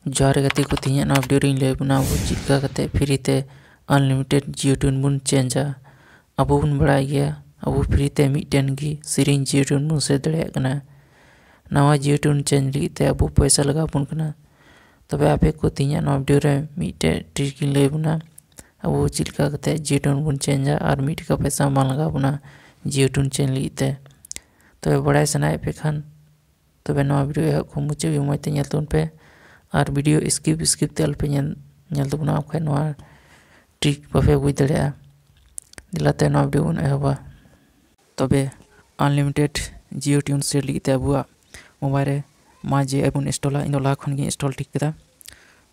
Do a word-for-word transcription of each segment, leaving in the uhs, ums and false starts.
ᱡᱚᱦᱟᱨ ᱜᱟᱛᱮ ᱠᱚ, ᱛᱮᱦᱮᱧᱟᱜ ᱱᱚᱣᱟ video ᱨᱮᱧ ᱞᱟᱹᱭ ᱟᱵᱚᱱᱟ ᱟᱵᱚ ᱪᱮᱫ ᱞᱮᱠᱟ ᱠᱟᱛᱮ free ᱛᱮ unlimited Jio tune ᱵᱚᱱ change ᱟ᱾ ᱟᱵᱚ ᱵᱚᱱ ᱵᱟᱲᱟᱭ ᱜᱮᱭᱟ, ᱟᱵᱚ free ᱛᱮ ᱢᱤᱫᱴᱮᱱ ᱜᱮ ᱥᱮᱨᱮᱧ Jio tune ᱵᱚᱱ set ᱫᱟᱲᱮᱭᱟᱜ ᱠᱟᱱᱟ᱾ ᱱᱟᱣᱟ Jio tune change ᱞᱟᱹᱜᱤᱫ ᱛᱮ ᱟᱵᱚ ᱯᱚᱭᱥᱟ ᱞᱟᱜᱟᱣ ᱵᱚᱱ ᱠᱟᱱᱟ᱾ ᱛᱚᱵᱮ ᱟᱯᱮ ᱠᱚ, ᱛᱮᱦᱮᱧᱟᱜ ᱱᱚᱣᱟ video ᱨᱮ ᱢᱤᱫᱴᱮᱡ trick ᱤᱧ ᱞᱟᱹᱭ ᱟᱵᱚᱱᱟ, ᱟᱵᱚ ᱪᱮᱫ ᱞᱮᱠᱟ ᱠᱟᱛᱮ Jio tune ᱵᱚᱱ change ᱟ ᱟᱨ ᱢᱤᱫ ᱴᱟᱠᱟ ᱯᱚᱭᱥᱟ ᱵᱟᱝ ᱞᱟᱜᱟᱣ ᱵᱚᱱᱟ Jio tune change ᱞᱟᱹᱜᱤᱫ ᱛᱮ᱾ ᱛᱚᱵᱮ ᱵᱟᱲᱟᱭ ᱥᱟᱱᱟᱭᱮᱫ ᱯᱮ ᱠᱷᱟᱱ, ᱛᱚᱵᱮ ᱱᱚᱣᱟ video ᱮᱦᱚᱵ ᱠᱷᱚᱱ ᱢᱩᱪᱟᱹᱫ ᱦᱟᱹᱵᱤᱡ ᱢᱚᱡᱽ ᱛᱮ ᱧᱮᱞ ᱛᱟᱵᱚᱱ ᱯᱮ᱾ ᱟᱨ video skip skip ᱛᱮ ᱟᱞᱚᱯᱮ ᱧᱮᱞ, ᱧᱮᱞ ᱛᱟᱵᱚᱱᱟ, ᱵᱟᱠᱷᱟᱡ ᱱᱚᱣᱟ trick ᱵᱟᱯᱮ ᱵᱩᱡᱽ ᱫᱟᱲᱮᱭᱟᱜᱼᱟ᱾ ᱫᱮᱞᱟ ᱛᱚᱵᱮ ᱱᱚᱣᱟ video ᱵᱚᱱ ᱮᱦᱚᱵᱟ᱾ ᱛᱚᱵᱮ unlimited Jio tune set ᱞᱟᱹᱜᱤᱫ ᱛᱮ ᱟᱵᱚᱣᱟᱜ mobile ᱨᱮ My Jio app ᱵᱚᱱ install ᱟ᱾ ᱤᱧ ᱫᱚ ᱞᱟᱦᱟ ᱠᱷᱚᱱ ᱜᱤᱧ install ᱴᱷᱤᱠ ᱠᱮᱫᱟ᱾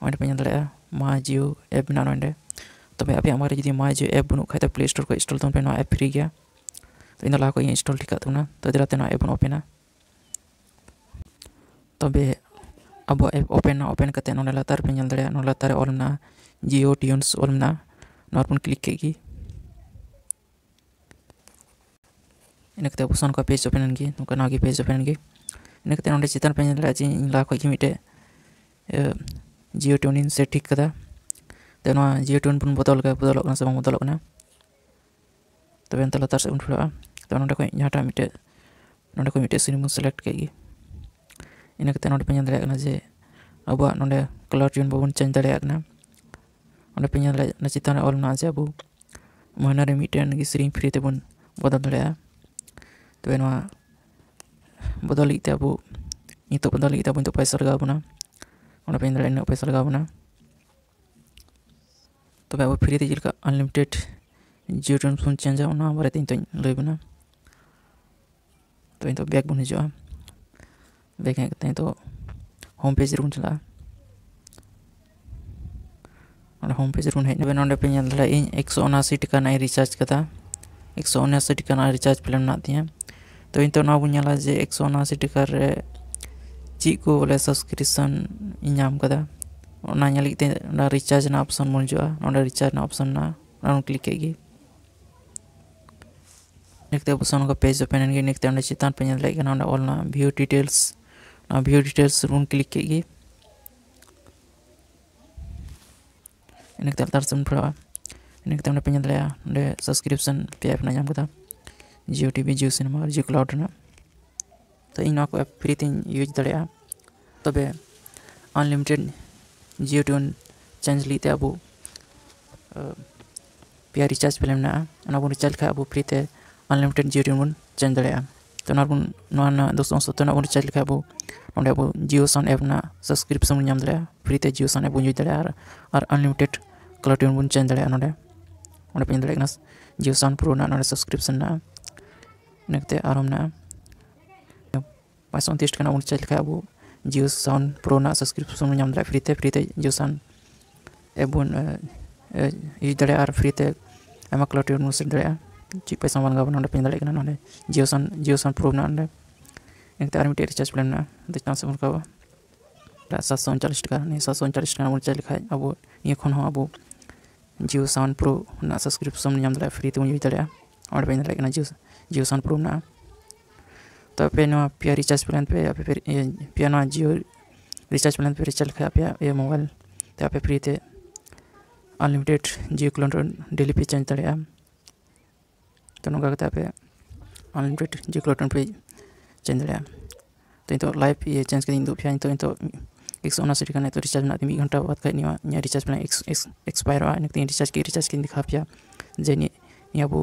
ᱚᱸᱰᱮ ᱯᱮ ᱧᱮᱞ ᱫᱟᱲᱮᱭᱟᱜᱼᱟ, My Jio app ᱢᱮᱱᱟᱜᱼᱟ ᱱᱚᱸᱰᱮ᱾ ᱛᱚᱵᱮ ᱟᱯᱮᱭᱟᱜ mobile ᱨᱮ ᱡᱩᱫᱤ My Jio app ᱵᱟᱹᱱᱩᱜ ᱠᱷᱟᱡ ᱫᱚ Play Store ᱠᱷᱚᱱ install ᱛᱟᱵᱚᱱ ᱯᱮ, ᱱᱚᱣᱟ app free ᱜᱮᱭᱟ᱾ ᱛᱚ ᱤᱧ ᱫᱚ ᱞᱟᱦᱟ ᱠᱷᱚᱱ ᱜᱤᱧ install ᱴᱷᱤᱠ ᱠᱟᱜ ᱛᱟᱵᱚᱱᱟ᱾ ᱛᱚ ᱫᱮᱞᱟ ᱛᱚᱵᱮ ᱱᱚᱣᱟ app ᱵᱚᱱ open ᱟ᱾ ᱛᱚᱵᱮ ᱟᱵᱚ app open ᱮᱱᱟ, open ᱠᱟᱛᱮ ᱱᱚᱰᱮ ᱞᱟᱛᱟᱨ ᱯᱮ ᱧᱮᱞ ᱫᱟᱲᱮᱭᱟᱜᱼᱟ, ᱱᱚᱰᱮ ᱞᱟᱛᱟᱨ ᱨᱮ ᱚᱞ ᱢᱮᱱᱟᱜᱼᱟ Jio Tunes ᱚᱞ ᱢᱮᱱᱟᱜᱼᱟ, ᱱᱚᱣᱟ ᱨᱮᱵᱚᱱ click ᱠᱮᱫ ᱜᱮ᱾ ᱤᱱᱟᱹ ᱠᱟᱛᱮ ᱟᱵᱚ ᱥᱟᱢᱟᱝ ᱱᱚᱝᱠᱟ page open ᱮᱱ ᱜᱮ, ᱱᱚᱝᱠᱟ ᱱᱟᱣᱟ ᱜᱮ page open ᱮᱱ ᱜᱮ᱾ ᱤᱱᱟᱹ ᱠᱟᱛᱮ ᱱᱚᱰᱮ ᱪᱮᱛᱟᱱ ᱯᱮ ᱧᱮᱞ ᱫᱟᱲᱮᱭᱟᱜᱼᱟ ᱡᱮ ᱤᱧ ᱞᱟᱦᱟ ᱠᱷᱚᱱ ᱜᱮ ᱢᱤᱫᱴᱮᱡ, ᱮ, Jio Tune ᱤᱧ set ᱴᱷᱤᱠ ᱠᱟᱫᱟ᱾ ᱛᱚ ᱱᱚᱣᱟ Jio Tune ᱵᱚᱱ ᱵᱚᱫᱚᱞ ᱞᱮᱠᱟ ᱵᱚᱫᱚᱞᱚᱜ ᱠᱟᱱᱟ ᱥᱮ ᱵᱟᱝ ᱵᱚᱫᱚᱞᱚᱜ ᱠᱟᱱᱟ? ᱛᱚᱵᱮ ᱱᱤᱛᱚᱜ ᱞᱟᱛᱟᱨ ᱥᱮᱫ ᱵᱚᱱ ᱯᱷᱮᱰᱚᱜᱼᱟ᱾ ᱛᱚ ᱱᱚᱰᱮ ᱠᱷᱚᱱ ᱡᱟᱦᱟᱸᱴᱟᱜ ᱢᱤᱫᱴᱮᱡ, ᱱᱚᱰᱮ ᱠᱷᱚᱱ ᱢᱤᱫᱴᱮᱡ ᱥᱮᱨᱮᱧ ᱵᱚᱱ select ᱠᱮᱫ ᱜᱮ᱾ ᱤᱱᱟᱹ ᱠᱟᱛᱮ ᱱᱚᱰᱮ ᱯᱮ ᱧᱮᱞ ᱫᱟᱲᱮᱭᱟᱜ ᱠᱟᱱᱟ ᱡᱮ ᱟᱵᱚᱣᱟᱜ ᱱᱚᱰᱮ caller tune ᱵᱟᱵᱚᱱ change ᱫᱟᱲᱮᱭᱟᱜ ᱠᱟᱱᱟ᱾ ᱚᱸᱰᱮ ᱯᱮ ᱧᱮᱞ ᱫᱟᱲᱮᱭᱟᱜᱼᱟ, ᱚᱱᱟ ᱪᱮᱛᱟᱱ ᱨᱮ ᱚᱞ ᱢᱮᱱᱟᱜᱼᱟ ᱡᱮ ᱟᱵᱚ ᱢᱟᱹᱦᱱᱟᱹ ᱨᱮ ᱢᱤᱫᱴᱮᱱ ᱜᱮ ᱥᱮᱨᱮᱧ free ᱛᱮᱵᱚᱱ ᱵᱚᱫᱚᱞ ᱫᱟᱲᱮᱭᱟᱜᱼᱟ᱾ ᱛᱚᱵᱮ ᱱᱚᱣᱟ ᱵᱚᱫᱚᱞ ᱞᱟᱹᱜᱤᱫ ᱛᱮ ᱟᱵᱚ, ᱱᱤᱛᱚᱜ ᱵᱚᱫᱚᱞ ᱞᱟᱹᱜᱤᱫ ᱛᱮ ᱟᱵᱚ ᱱᱤᱛᱚᱜ ᱯᱚᱭᱥᱟ ᱞᱟᱜᱟᱣ ᱵᱚᱱᱟ᱾ ᱚᱸᱰᱮ ᱯᱮ ᱧᱮᱞ ᱫᱟᱲᱮᱭᱟᱜᱼᱟ, ᱤᱱᱟᱹᱜ ᱯᱚᱭᱥᱟ ᱞᱟᱜᱟᱣ ᱵᱚᱱᱟ᱾ ᱛᱚᱵᱮ ᱟᱵᱚ free ᱛᱮ ᱪᱮᱫ ᱞᱮᱠᱟ unlimited Jio Tune ᱵᱚᱱ change ᱟ, ᱚᱱᱟ ᱵᱟᱨᱮᱛᱮ ᱱᱤᱛᱚᱜ ᱤᱧ ᱞᱟᱹᱭ ᱟᱵᱚᱱᱟ᱾ ᱛᱚ ᱱᱤᱛᱚᱜ back ᱵᱚᱱ ᱦᱤᱡᱩᱜᱼᱟ᱾ Back ᱦᱮᱡ ᱠᱟᱛᱮ ᱱᱤᱛᱚᱜ home page ᱨᱮᱵᱚᱱ ᱪᱟᱞᱟᱜᱼᱟ᱾ ᱚᱸᱰᱮ home page ᱨᱮᱵᱚᱱ ᱦᱮᱡ ᱮᱱᱟ᱾ ᱱᱚᱰᱮ ᱯᱮ ᱧᱮᱞ ᱫᱟᱲᱮᱭᱟᱜᱼᱟ, ᱤᱧ ᱮᱠᱥᱚ ᱩᱱᱟᱥᱤ ᱴᱟᱠᱟ ᱨᱮᱱᱟᱜ ᱤᱧ recharge ᱠᱟᱫᱟ᱾ ᱮᱠᱥᱚ ᱩᱱᱟᱥᱤ ᱴᱟᱠᱟ ᱨᱮᱱᱟᱜ recharge plan ᱢᱮᱱᱟᱜ ᱛᱤᱧᱟᱹ᱾ ᱛᱚ ᱱᱤᱛᱚᱜ ᱱᱚᱣᱟ ᱵᱚᱱ ᱧᱮᱞᱟ ᱡᱮ ᱮᱠᱥᱚ ᱩᱱᱟᱥᱤ ᱴᱟᱠᱟ ᱨᱮ ᱪᱮᱫ ᱠᱚ ᱵᱚᱞᱮ subscription ᱤᱧ ᱧᱟᱢ ᱠᱟᱫᱟ᱾ ᱚᱱᱟ ᱧᱮᱞ ᱞᱟᱹᱜᱤᱫ ᱛᱮ ᱚᱱᱟ recharge ᱨᱮᱱᱟᱜ option ᱵᱚᱱ ᱦᱤᱡᱩᱜᱼᱟ᱾ ᱱᱚᱰᱮ recharge ᱨᱮᱱᱟᱜ option ᱢᱮᱱᱟᱜᱼᱟ, ᱚᱱᱟ ᱵᱚᱱ click ᱠᱮᱫ ᱜᱮ᱾ ᱤᱱᱟᱹ ᱠᱟᱛᱮ ᱟᱵᱚ ᱥᱟᱢᱟᱝ ᱱᱚᱝᱠᱟ page open ᱮᱱ ᱜᱮ᱾ ᱤᱱᱟᱹ ᱠᱟᱛᱮ ᱚᱸᱰᱮ ᱪᱮᱛᱟᱱ ᱯᱮ ᱧᱮᱞ ᱫᱟᱲᱮᱭᱟᱜ ᱠᱟᱱᱟ, ᱚᱸᱰᱮ ᱚᱞ ᱢᱮᱱᱟᱜᱼᱟ view details᱾ ᱚᱱᱟ view details ᱨᱮᱵᱚᱱ click ᱠᱮᱫ ᱜᱮ᱾ ᱤᱱᱟᱹ ᱠᱟᱛᱮ ᱞᱟᱛᱟᱨ ᱥᱮᱫ ᱵᱚᱱ ᱯᱷᱮᱲᱚᱜᱼᱟ᱾ ᱤᱱᱟᱹ ᱠᱟᱛᱮ ᱚᱸᱰᱮ ᱯᱮ ᱧᱮᱞ ᱫᱟᱲᱮᱭᱟᱜᱼᱟ, ᱚᱸᱰᱮ ᱥᱟᱵᱥᱠᱨᱤᱯᱥᱚᱱ ᱯᱮᱭᱟ ᱮᱯ ᱨᱮᱱᱟᱜ ᱧᱟᱢ ᱠᱟᱫᱟ, Jio TV, Jio Cinema ᱟᱨ Jio Cloud ᱨᱮᱱᱟᱜ᱾ ᱛᱚ ᱤᱧ ᱱᱚᱣᱟ ᱠᱚ ᱮᱯ ᱯᱷᱨᱤ ᱛᱮᱧ ᱤᱭᱩᱡᱽ ᱫᱟᱲᱮᱭᱟᱜᱼᱟ᱾ ᱛᱚᱵᱮ ᱟᱱᱞᱤᱢᱤᱴᱮᱰ Jio ᱴᱩᱱ ᱪᱮᱧᱡᱽ ᱞᱟᱹᱜᱤᱫ ᱛᱮ ᱟᱵᱚ ᱯᱮᱭᱟ ᱨᱤᱪᱟᱨᱡᱽ ᱯᱞᱮᱱ ᱢᱮᱱᱟᱜᱼᱟ, ᱚᱱᱟ ᱵᱚᱱ ᱨᱤᱪᱟᱨᱡᱽ ᱞᱮᱠᱷᱟᱡ ᱟᱵᱚ ᱯᱷᱨᱤ ᱛᱮ ᱟᱱᱞᱤᱢᱤᱴᱮᱰ Jio ᱴᱩᱱ ᱵᱚᱱ ᱪᱮᱧᱡᱽ ᱫᱟᱲᱮᱭᱟᱜᱼᱟ᱾ ᱛᱚ ᱱᱚᱣᱟ ᱵᱚᱱ ᱱᱚᱣᱟ ᱨᱮᱱᱟᱜ ᱫᱩᱥᱚ ᱩᱱᱥᱚᱛᱛᱚᱨ ᱨᱮᱱᱟᱜ ᱵᱚᱱ ᱨᱤᱪᱟᱨᱡᱽ ᱞᱮᱠᱷᱟᱡ ᱟᱵᱚ ᱱᱚᱸᱰᱮ ᱟᱵᱚ Jio Sun ᱮᱯ ᱨᱮᱱᱟᱜ ᱥᱟᱵᱥᱠᱨᱤᱯᱥᱚᱱ ᱵᱚᱱ ᱧᱟᱢ ᱫᱟᱲᱮᱭᱟᱜᱼᱟ, ᱯᱷᱨᱤ ᱛᱮ Jio Sun ᱮᱯ ᱵᱚᱱ ᱤᱭᱩᱡᱽ ᱫᱟᱲᱮᱭᱟᱜᱼᱟ ᱟᱨ, ᱟᱨ ᱟᱱᱞᱤᱢᱤᱴᱮᱰ ᱠᱟᱞᱟᱨ ᱴᱩᱱ ᱵᱚᱱ ᱪᱮᱧᱡᱽ ᱫᱟᱲᱮᱭᱟᱜᱼᱟ᱾ ᱱᱚᱸᱰᱮ ᱚᱸᱰᱮ ᱯᱮ ᱧᱮᱞ ᱫᱟᱲᱮᱭᱟᱜ ᱠᱟᱱᱟ Jio Sun Pro ᱨᱮᱱᱟᱜ ᱱᱚᱸᱰᱮ ᱥᱟᱵᱥᱠᱨᱤᱯᱥᱚᱱ ᱢᱮᱱᱟᱜᱼᱟ᱾ ᱤᱱᱟᱹ ᱠᱟᱛᱮ ᱟᱨᱦᱚᱸ ᱢᱮᱱᱟᱜᱼᱟ ᱯᱟᱸᱪᱥᱚ ᱩᱱᱛᱨᱤᱥ ᱴᱟᱠᱟ ᱨᱮᱱᱟᱜ ᱵᱚᱱ ᱨᱤᱪᱟᱨᱡᱽ ᱞᱮᱠᱷᱟᱡ ᱟᱵᱚ Jio Sun Pro ᱨᱮᱱᱟᱜ ᱥᱟᱵᱥᱠᱨᱤᱯᱥᱚᱱ ᱵᱚᱱ ᱧᱟᱢ ᱫᱟᱲᱮᱭᱟᱜᱼᱟ ᱯᱷᱨᱤ ᱛᱮ, ᱯᱷᱨᱤ ᱛᱮ Jio Sun ᱮᱯ ᱵᱚᱱ ᱤᱭᱩᱡᱽ ᱫᱟᱲᱮᱭᱟᱜᱼᱟ ᱟᱨ ᱯᱷᱨᱤ ᱛᱮ ᱟᱭᱢᱟ ᱠᱟᱞᱟᱨ ᱴᱩᱱ ᱵᱚᱱ ᱥᱮᱴ ᱫᱟᱲᱮᱭᱟᱜᱼᱟ᱾ ᱪᱮᱫ ᱯᱚᱭᱥᱟ ᱵᱟᱝ ᱞᱟᱜᱟᱣ ᱵᱚᱱᱟ᱾ ᱱᱚᱸᱰᱮ ᱯᱮ ᱧᱮᱞ ᱫᱟᱲᱮᱭᱟᱜ ᱠᱟᱱᱟ, ᱱᱚᱸᱰᱮ Jio Sun, Jio Sun Pro ᱢᱮᱱᱟᱜᱼᱟ ᱱᱚᱸᱰᱮ᱾ ᱤᱱᱟᱹ ᱠᱟᱛᱮ ᱟᱨ ᱢᱤᱫᱴᱮᱡ ᱨᱤᱪᱟᱨᱡᱽ ᱯᱞᱮᱱ ᱢᱮᱱᱟᱜᱼᱟ, ᱚᱸᱰᱮ ᱪᱮᱛᱟᱱ ᱥᱮᱫ ᱵᱚᱱ ᱨᱟᱠᱟᱵᱟ᱾ ᱥᱟᱛᱥᱚ ᱩᱱᱪᱟᱞᱤᱥ ᱴᱟᱠᱟ, ᱱᱤᱭᱟᱹ ᱥᱟᱛᱥᱚ ᱩᱱᱪᱟᱞᱤᱥ ᱴᱟᱠᱟ ᱵᱚᱱ ᱨᱤᱪᱟᱨᱡᱽ ᱞᱮᱠᱷᱟᱡ ᱟᱵᱚ ᱱᱤᱭᱟᱹ ᱠᱷᱚᱱ ᱦᱚᱸ ᱟᱵᱚ Jio Sun Pro ᱨᱮᱱᱟᱜ ᱥᱟᱵᱥᱠᱨᱤᱯᱥᱚᱱ ᱧᱟᱢ ᱫᱟᱲᱮᱭᱟᱜᱼᱟ, ᱯᱷᱨᱤ ᱛᱮᱵᱚᱱ ᱤᱭᱩᱡᱽ ᱫᱟᱲᱮᱭᱟᱜᱼᱟ᱾ ᱚᱸᱰᱮ ᱯᱮ ᱧᱮᱞ ᱫᱟᱲᱮᱭᱟᱜ ᱠᱟᱱᱟ Jio, Jio Sun Pro ᱢᱮᱱᱟᱜᱼᱟ᱾ ᱛᱚ ᱟᱯᱮ ᱱᱚᱣᱟ ᱯᱮᱭᱟ ᱨᱤᱪᱟᱨᱡᱽ ᱯᱞᱮᱱ ᱯᱮ, ᱟᱯᱮ ᱯᱮ, ᱤᱭᱟᱹ, ᱯᱮᱭᱟ ᱱᱚᱣᱟ Jio ᱨᱤᱪᱟᱨᱡᱽ ᱯᱞᱮᱱ ᱯᱮ ᱨᱤᱪᱟᱨᱡᱽ ᱞᱮᱠᱷᱟᱡ ᱟᱯᱮᱭᱟᱜ ᱤᱭᱟᱹ ᱢᱳᱵᱟᱭᱤᱞ ᱛᱮ ᱟᱯᱮ ᱯᱷᱨᱤ ᱛᱮ ᱟᱱᱞᱤᱢᱤᱴᱮᱰ Jio ᱠᱞᱳᱱ ᱰᱮᱞᱤ ᱯᱮ ᱪᱮᱧᱡᱽ ᱫᱟᱲᱮᱭᱟᱜᱼᱟ᱾ ᱛᱚ ᱱᱚᱝᱠᱟ ᱠᱟᱛᱮ ᱟᱯᱮ ᱟᱱᱞᱤᱢᱤᱴᱮᱰ Jio ᱠᱞᱳᱱ ᱯᱮ ᱪᱮᱧᱡᱽ ᱫᱟᱲᱮᱭᱟᱜᱼᱟ᱾ ᱛᱚ ᱱᱤᱛᱚᱜ ᱞᱟᱭᱤᱵᱷ ᱤᱭᱟᱹ ᱪᱮᱧᱡᱽ ᱠᱟᱛᱮᱧ ᱩᱫᱩᱜ ᱯᱮᱭᱟ᱾ ᱱᱤᱛᱚᱜ, ᱱᱤᱛᱚᱜ ᱮᱠᱥᱚ ᱩᱱᱟᱥᱤ ᱴᱟᱠᱟ ᱱᱤᱛᱚᱜ ᱨᱤᱪᱟᱨᱡᱽ ᱢᱮᱱᱟᱜ ᱛᱤᱧᱟ, ᱢᱤᱫ ᱜᱷᱚᱱᱴᱟ ᱵᱟᱫ ᱠᱷᱟᱡ ᱱᱤᱭᱟᱹ ᱤᱧᱟᱹᱜ ᱨᱤᱪᱟᱨᱡᱽ ᱯᱞᱮᱱ ᱮᱠᱥ, ᱮᱠᱥ, ᱮᱠᱥᱯᱟᱭᱟᱨᱚᱜᱼᱟ᱾ ᱤᱱᱟᱹ ᱠᱟᱛᱮᱧ ᱨᱤᱪᱟᱨᱡᱽ ᱠᱮᱫ, ᱨᱤᱪᱟᱨᱡᱽ ᱠᱟᱛᱮᱧ ᱫᱮᱠᱷᱟᱣ ᱯᱮᱭᱟ ᱡᱮ ᱱᱤᱭᱟᱹ, ᱱᱤᱭᱟᱹ ᱟᱵᱚ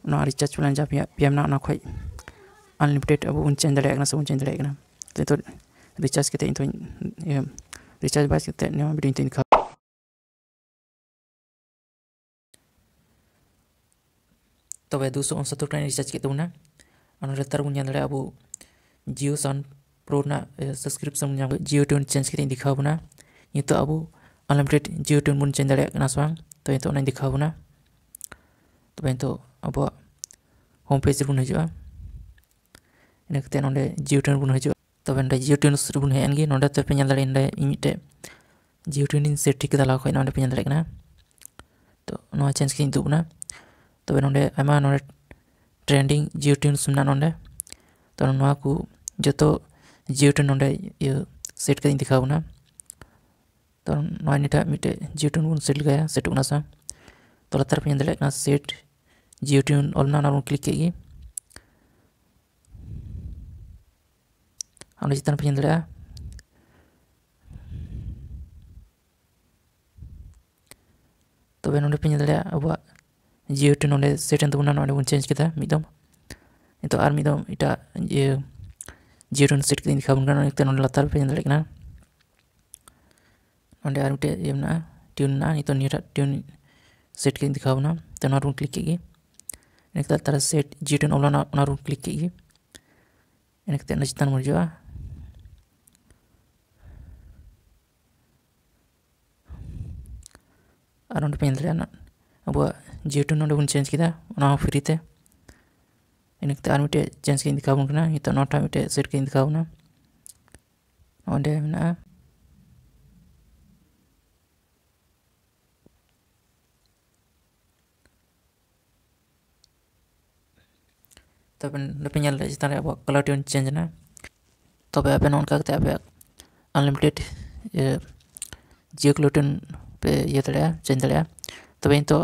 ᱱᱚᱣᱟ ᱨᱤᱪᱟᱨᱡᱽ ᱯᱞᱮᱱ ᱡᱟᱦᱟᱸ ᱯᱮᱭᱟ, ᱯᱮᱭᱟ ᱢᱮᱱᱟᱜᱼᱟ, ᱚᱱᱟ ᱠᱷᱚᱡ ᱟᱱᱞᱤᱢᱤᱴᱮᱰ ᱟᱵᱚ ᱵᱚᱱ ᱪᱮᱧᱡᱽ ᱫᱟᱲᱮᱭᱟᱜ ᱠᱟᱱᱟ ᱥᱮ ᱵᱚᱱ ᱪᱮᱧᱡᱽ ᱫᱟᱲᱮᱭᱟᱜ ᱠᱟᱱᱟ᱾ ᱛᱚ ᱱᱤᱛᱚᱜ ᱨᱤᱪᱟᱨᱡᱽ ᱠᱟᱛᱮ ᱱᱤᱛᱚᱜ ᱤᱧ, ᱤᱭᱟᱹ, ᱨᱤᱪᱟᱨᱡᱽ ᱵᱟᱭ ᱠᱟᱛᱮ ᱱᱚᱣᱟ ᱵᱷᱤᱰᱤᱭᱳ ᱱᱤᱛᱚᱜ ᱤᱧ ᱫᱮᱠᱷᱟᱣ᱾ ᱛᱚᱵᱮ ᱫᱩᱥᱚ ᱩᱱᱥᱚᱛᱛᱚᱨ ᱴᱟᱠᱟᱧ ᱨᱤᱪᱟᱨᱡᱽ ᱠᱮᱫ ᱛᱟᱵᱚᱱᱟ᱾ ᱟᱨ ᱱᱚᱰᱮ ᱞᱟᱛᱟᱨ ᱵᱚᱱ ᱧᱮᱞ ᱫᱟᱲᱮᱭᱟᱜᱼᱟ ᱟᱵᱚ Jio Sun Pro ᱨᱮᱱᱟᱜ, ᱮ, ᱥᱟᱵᱥᱠᱨᱤᱯᱥᱚᱱ ᱵᱚᱱ ᱧᱟᱢ ᱠᱮᱫᱟ᱾ Jio ᱴᱩᱱ ᱪᱮᱧᱡᱽ ᱠᱟᱛᱮᱧ ᱫᱮᱠᱷᱟᱣ ᱵᱚᱱᱟ᱾ ᱱᱤᱛᱚᱜ ᱟᱵᱚ ᱟᱱᱞᱤᱢᱤᱴᱮᱰ Jio ᱴᱩᱱ ᱵᱚᱱ ᱪᱮᱧᱡᱽ ᱫᱟᱲᱮᱭᱟᱜ ᱠᱟᱱᱟ ᱥᱮ ᱵᱟᱝ? ᱛᱚ ᱱᱤᱛᱚᱜ ᱚᱱᱟᱧ ᱫᱮᱠᱷᱟᱣ ᱵᱚᱱᱟ᱾ ᱛᱚᱵᱮ ᱱᱤᱛᱚᱜ ᱟᱵᱚᱣᱟᱜ ᱦᱳᱢ ᱯᱮᱡᱽ ᱨᱮᱵᱚᱱ ᱦᱤᱡᱩᱜᱼᱟ᱾ ᱤᱱᱟᱹ ᱠᱟᱛᱮ ᱱᱚᱰᱮ Jio ᱴᱩᱱ ᱨᱮᱵᱚᱱ ᱦᱤᱡᱩᱜᱼᱟ᱾ ᱛᱚᱵᱮ ᱱᱚᱰᱮ Jio ᱴᱩᱱ ᱨᱮᱵᱚᱱ ᱦᱮᱡ ᱮᱱ ᱜᱮ᱾ ᱱᱚᱰᱮ ᱛᱚ ᱯᱮ ᱧᱮᱞ ᱫᱟᱲᱮᱭᱟᱜᱼᱟ, ᱱᱚᱰᱮ ᱤᱧ ᱢᱤᱫᱴᱮᱡ Jio ᱴᱩᱱ ᱤᱧ ᱥᱮᱴ ᱴᱷᱤᱠ ᱠᱮᱫᱟ ᱞᱟᱦᱟ ᱠᱷᱚᱱ, ᱱᱚᱰᱮ ᱯᱮ ᱧᱮᱞ ᱫᱟᱲᱮᱭᱟᱜ ᱠᱟᱱᱟ᱾ ᱛᱚ ᱱᱚᱣᱟ ᱪᱮᱧᱡᱽ ᱠᱟᱛᱮᱧ ᱩᱫᱩᱜ ᱵᱚᱱᱟ᱾ ᱛᱚᱵᱮ ᱱᱚᱰᱮ ᱟᱭᱢᱟ ᱱᱚᱰᱮ ᱴᱨᱮᱱᱰᱤᱝ Jio ᱴᱩᱱᱥ ᱢᱮᱱᱟᱜᱼᱟ ᱱᱚᱰᱮ᱾ ᱛᱚ ᱱᱚᱣᱟ ᱠᱚ ᱡᱚᱛᱚ Jio ᱴᱩᱱ ᱱᱚᱰᱮ ᱤᱭᱟᱹ ᱥᱮᱴ ᱠᱟᱛᱮᱧ ᱫᱮᱠᱷᱟᱣ ᱵᱚᱱᱟ᱾ ᱛᱚ ᱱᱚᱣᱟ ᱱᱤᱛᱚᱜ ᱢᱤᱫᱴᱮᱡ Jio Tune ᱵᱚᱱ set ᱞᱮᱜᱟᱭᱟ, setᱚᱜ ᱠᱟᱱᱟ ᱥᱮ᱾ ᱛᱚ ᱞᱟᱛᱟᱨ ᱯᱮ ᱧᱮᱞ ᱫᱟᱲᱮᱭᱟᱜ ᱠᱟᱱᱟ set Jio Tune ᱚᱞ ᱢᱮᱱᱟᱜᱼᱟ, ᱚᱱᱟ ᱵᱚᱱ click ᱠᱮᱫ ᱜᱮ᱾ ᱚᱸᱰᱮ ᱪᱮᱛᱟᱱ ᱯᱮ ᱧᱮᱞ ᱫᱟᱲᱮᱭᱟᱜᱼᱟ᱾ ᱛᱚᱵᱮ ᱱᱚᱰᱮ ᱯᱮ ᱧᱮᱞ ᱫᱟᱲᱮᱭᱟᱜᱼᱟ ᱟᱵᱚᱣᱟᱜ Jio Tune ᱱᱚᱰᱮ set ᱮᱱ ᱛᱟᱵᱚᱱᱟ, ᱱᱚᱰᱮ ᱵᱚᱱ change ᱠᱮᱫᱟ ᱢᱤᱫ ᱫᱚᱢ᱾ ᱱᱤᱛᱚᱜ ᱟᱨ ᱢᱤᱫ ᱫᱚᱢ ᱮᱴᱟᱜ ᱤᱭᱟᱹ Jio Tune set ᱠᱟᱛᱮ ᱤᱧ ᱫᱮᱠᱷᱟᱣ ᱟᱵᱚᱱ ᱠᱟᱱᱟ᱾ ᱱᱤᱛᱚᱜ ᱱᱚᱰᱮ ᱞᱟᱛᱟᱨ ᱯᱮ ᱧᱮᱞ ᱫᱟᱲᱮᱭᱟᱜ ᱠᱟᱱᱟ, ᱱᱚᱰᱮ ᱟᱨ ᱢᱤᱫᱴᱮᱡ ᱤᱭᱟᱹ ᱢᱮᱱᱟᱜᱼᱟ, tune ᱢᱮᱱᱟᱜᱼᱟ᱾ ᱱᱤᱛᱚᱜ ᱱᱤᱭᱟᱹᱴᱟᱜ tune set ᱠᱟᱛᱮ ᱤᱧ ᱫᱮᱠᱷᱟᱣ ᱟᱵᱚᱱᱟ᱾ ᱛᱚ ᱱᱚᱣᱟ ᱨᱮᱵᱚᱱ click ᱠᱮᱫ ᱜᱮ᱾ ᱤᱱᱟᱹ ᱠᱟᱛᱮ ᱞᱟᱛᱟᱨ ᱨᱮ set Jio Tune ᱚᱞ ᱢᱮᱱᱟᱜᱼᱟ, ᱚᱱᱟ ᱨᱮᱵᱚᱱ click ᱠᱮᱫ ᱜᱮ᱾ ᱤᱱᱟᱹ ᱠᱟᱛᱮ ᱚᱱᱟ ᱪᱮᱛᱟᱱ ᱵᱚᱱ ᱦᱤᱡᱩᱜᱼᱟ᱾ ᱟᱨ ᱱᱚᱰᱮ ᱯᱮ ᱧᱮᱞ ᱫᱟᱲᱮᱭᱟᱜᱼᱟ, ᱟᱵᱚᱣᱟᱜ Jio Tune ᱱᱚᱰᱮ ᱵᱚᱱ change ᱠᱮᱫᱟ, ᱚᱱᱟ ᱦᱚᱸ free ᱛᱮ᱾ ᱤᱱᱟᱹ ᱠᱟᱛᱮ ᱟᱨ ᱢᱤᱫᱴᱮᱡ change ᱠᱟᱛᱮᱧ ᱫᱮᱠᱷᱟᱣ ᱟᱵᱚᱱ ᱠᱟᱱᱟ᱾ ᱱᱤᱛᱚᱜ ᱱᱚᱣᱟᱴᱟᱜ ᱢᱤᱫᱴᱮᱡ set ᱠᱟᱛᱮᱧ ᱫᱮᱠᱷᱟᱣ ᱟᱵᱚᱱᱟ᱾ ᱱᱚᱰᱮ ᱢᱮᱱᱟᱜᱼᱟ᱾ ᱛᱚᱵᱮ ᱱᱚᱰᱮ ᱯᱮ ᱧᱮᱞ ᱫᱟᱲᱮᱭᱟᱜᱼᱟ ᱪᱮᱛᱟᱱ ᱨᱮ ᱟᱵᱚᱣᱟᱜ color tune change ᱮᱱᱟ᱾ ᱛᱚᱵᱮ ᱟᱯᱮ ᱱᱚᱜᱼᱚ ᱱᱚᱝᱠᱟ ᱠᱟᱛᱮ ᱟᱯᱮᱭᱟᱜ unlimited, ᱤᱭᱟᱹ, Jio Color Tune ᱯᱮ ᱤᱭᱟᱹ ᱫᱟᱲᱮᱭᱟᱜᱼᱟ, change ᱫᱟᱲᱮᱭᱟᱜᱼᱟ᱾ ᱛᱚᱵᱮ ᱱᱤᱛᱚᱜ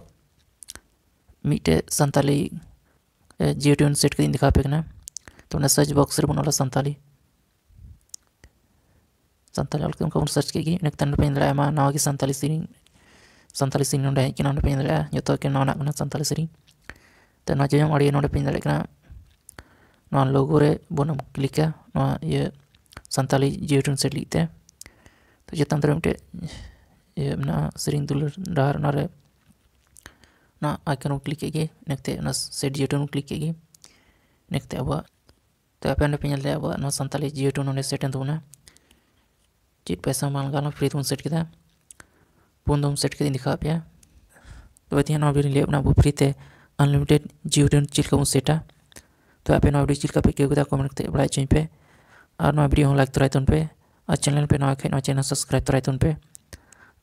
ᱢᱤᱫᱴᱮᱡ ᱥᱟᱱᱛᱟᱞᱤ, ᱮ, Jio Tune set ᱠᱟᱛᱮᱧ ᱫᱮᱠᱷᱟᱣ ᱟᱯᱮ ᱠᱟᱱᱟ᱾ ᱛᱚ ᱚᱱᱟ search box ᱨᱮᱵᱚᱱ ᱚᱞᱟ ᱥᱟᱱᱛᱟᱞᱤ᱾ ᱥᱟᱱᱛᱟᱲᱤ ᱚᱞ ᱠᱟᱛᱮ ᱚᱱᱠᱟ ᱵᱚᱱ search ᱠᱮᱫ ᱜᱮ᱾ ᱤᱱᱟᱹ ᱠᱟᱛᱮ ᱱᱚᱰᱮ ᱯᱮ ᱧᱮᱞ ᱫᱟᱲᱮᱭᱟᱜᱼᱟ, ᱟᱭᱢᱟ ᱱᱟᱣᱟ ᱜᱮ ᱥᱟᱱᱛᱟᱲᱤ ᱥᱮᱨᱮᱧ, ᱥᱟᱱᱛᱟᱲᱤ ᱥᱮᱨᱮᱧ ᱱᱚᱰᱮ ᱦᱮᱡ ᱠᱟᱱᱟ᱾ ᱱᱚᱰᱮ ᱯᱮ ᱧᱮᱞ ᱫᱟᱲᱮᱭᱟᱜᱼᱟ, ᱡᱚᱛᱚ ᱜᱮ ᱱᱟᱣᱟᱱᱟᱜ ᱠᱟᱱᱟ ᱥᱟᱱᱛᱟᱲᱤ ᱥᱮᱨᱮᱧ᱾ ᱛᱚ ᱱᱚᱣᱟ ᱡᱚᱡᱚᱢ ᱟᱲᱮ ᱱᱚᱰᱮ ᱯᱮ ᱧᱮᱞ ᱫᱟᱲᱮᱭᱟᱜ ᱠᱟᱱᱟ, ᱱᱚᱣᱟ logo ᱨᱮ ᱵᱚᱱ clickᱟ, ᱱᱚᱣᱟ ᱤᱭᱟᱹ ᱥᱟᱱᱛᱟᱲᱤ Jio Tune set ᱞᱟᱹᱜᱤᱫ ᱛᱮ᱾ ᱛᱚ ᱪᱮᱛᱟᱱ ᱨᱮ ᱢᱤᱫᱴᱮᱡ ᱤᱭᱟᱹ ᱢᱮᱱᱟᱜᱼᱟ, ᱥᱮᱨᱮᱧ ᱫᱩᱞᱟᱹᱲ ᱰᱟᱦᱟᱨ, ᱚᱱᱟ ᱨᱮ, ᱚᱱᱟ icon ᱵᱚᱱ click ᱠᱮᱫ ᱜᱮ᱾ ᱤᱱᱟᱹ ᱠᱟᱛᱮ ᱚᱱᱟ set Jio Tune ᱵᱚᱱ click ᱠᱮᱫ ᱜᱮ᱾ ᱤᱱᱟᱹ ᱠᱟᱛᱮ ᱟᱵᱚᱣᱟᱜ ᱛᱚ ᱟᱯᱮ ᱱᱚᱰᱮ ᱯᱮ ᱧᱮᱞ ᱫᱟᱲᱮᱭᱟᱜᱼᱟ, ᱟᱵᱚᱣᱟᱜ ᱱᱚᱣᱟ ᱥᱟᱱᱛᱟᱲᱤ Jio Tune ᱱᱚᱰᱮ set ᱮᱱ ᱛᱟᱵᱚᱱᱟ᱾ ᱪᱮᱫ ᱯᱚᱭᱥᱟ ᱦᱚᱸ ᱵᱟᱝ ᱞᱟᱜᱟᱣ ᱞᱮᱱᱟ, free ᱛᱮᱵᱚᱱ set ᱠᱮᱫᱟ᱾ ᱯᱩᱱ ᱫᱚᱢ set ᱠᱟᱛᱮᱧ ᱫᱮᱠᱷᱟᱣ ᱟᱯᱮᱭᱟ᱾ ᱛᱚᱵᱮ ᱛᱮᱦᱮᱧ ᱱᱚᱣᱟ video ᱨᱮᱧ ᱞᱟᱹᱭᱟᱫ ᱵᱚᱱᱟ ᱟᱵᱚ free ᱛᱮ unlimited Jio Tune ᱪᱮᱫ ᱞᱮᱠᱟ ᱵᱚᱱ setᱟ᱾ ᱛᱚ ᱟᱯᱮ ᱱᱚᱣᱟ video ᱪᱮᱫ ᱞᱮᱠᱟ ᱯᱮ ᱟᱹᱭᱠᱟᱹᱣ ᱠᱮᱫᱟ, comment ᱠᱟᱛᱮ ᱵᱟᱲᱟᱭ ᱦᱚᱪᱚᱧ ᱯᱮ᱾ ᱟᱨ ᱱᱚᱣᱟ video ᱦᱚᱸ like ᱛᱚᱨᱟᱭ ᱛᱟᱵᱚᱱ ᱯᱮ᱾ ᱟᱨ channel ᱯᱮ ᱱᱟᱣᱟ ᱠᱷᱟᱡ ᱱᱚᱣᱟ channel subscribe ᱛᱚᱨᱟᱭ ᱛᱟᱵᱚᱱ ᱯᱮ᱾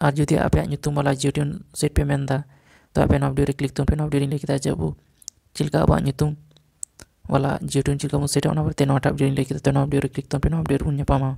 ᱟᱨ ᱡᱩᱫᱤ ᱟᱯᱮᱭᱟᱜ ᱧᱩᱛᱩᱢ ᱵᱟᱞᱟ Jio Tune set ᱯᱮ ᱢᱮᱱᱫᱟ, ᱛᱚ ᱟᱯᱮ ᱱᱚᱣᱟ video ᱨᱮ click ᱛᱟᱵᱚᱱ ᱯᱮ᱾ ᱱᱚᱣᱟ video ᱨᱮᱧ ᱞᱟᱹᱭ ᱠᱮᱫᱟ ᱡᱮ ᱟᱵᱚ ᱪᱮᱫ ᱞᱮᱠᱟ ᱟᱵᱚᱣᱟᱜ ᱧᱩᱛᱩᱢ ᱵᱟᱞᱟ Jio Tune ᱪᱮᱫ ᱞᱮᱠᱟ ᱵᱚᱱ setᱟ, ᱚᱱᱟ ᱵᱟᱨᱮᱛᱮ ᱱᱚᱣᱟᱴᱟᱜ video ᱨᱮᱧ ᱞᱟᱹᱭ ᱠᱮᱫᱟ᱾ ᱛᱚ ᱱᱚᱣᱟ video ᱨᱮ click ᱛᱟᱵᱚᱱ ᱯᱮ, ᱱᱚᱣᱟ video ᱨᱮᱵᱚᱱ ᱧᱟᱯᱟᱢᱟ᱾